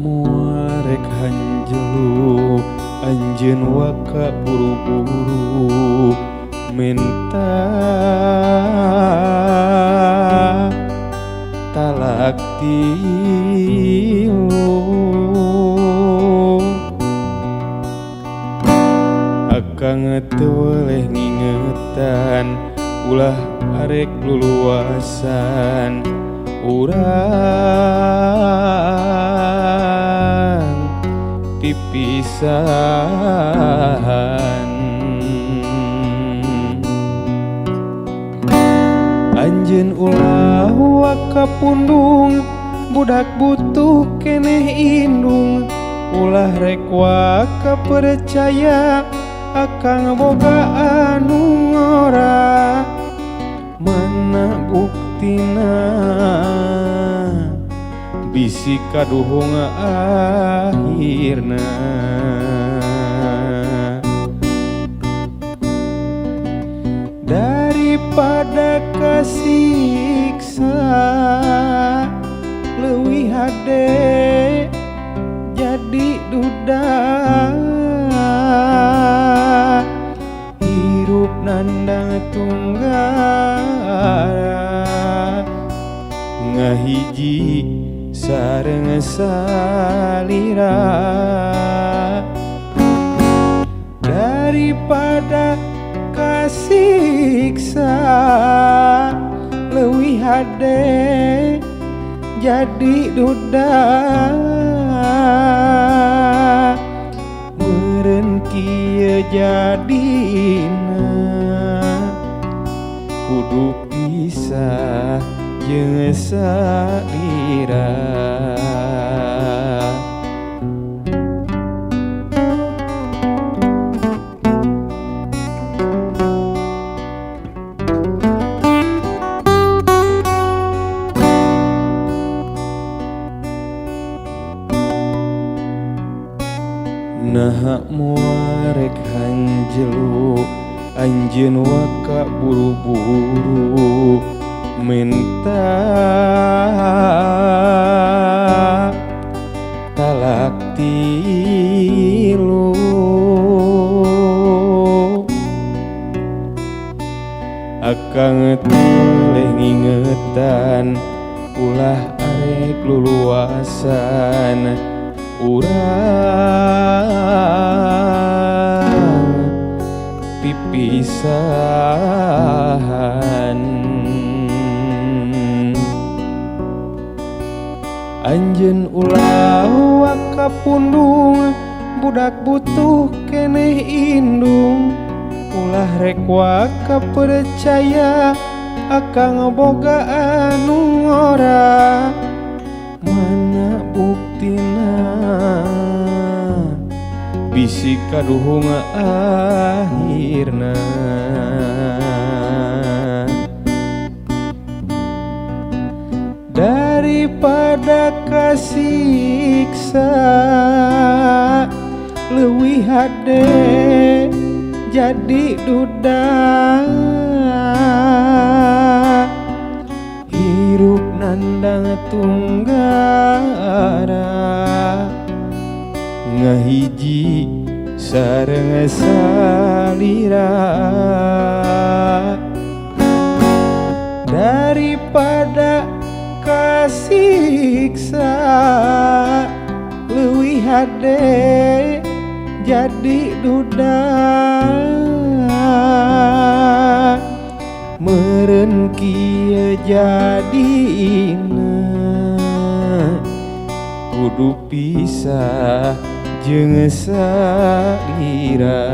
Naha moal rek hanjelu anjeun waka buru-buru menta talak tilu. Akang teu weleh ngingetan ulah arek luluasan urang pipisahan. Anjeun ulah waka pundung budak butuh keneh indung ulah rek waka percaya akang boga anu ngora. Mana buktina bisi kaduhung akhirna. Daripada kasiksa leuwih hade jadi duda hirup nandang tunggara ngahiji sareng salira. Daripada kasiksa leuwih hade jadi duda meureun kieu jadina kudu pisah jeung salira. Naha moal rek hanjelu anjeun waka buru-buru menta talak tilu. Akang teu weleh ngingetan ulah arek luluasan urang pipisahan. Anjeun ulah waka pundung budak butuh keneh indung ulah rek waka percaya akang boga anu ngora. Mana buktina bisi kaduhung akhirna. Daripada kasiksa leuwih hade jadi duda hirup nandang tunggara ngahiji sareng salira. Daripada kasiksa leuwih hade jadi duda meureun kieu jadina kudu pisah jeung salira.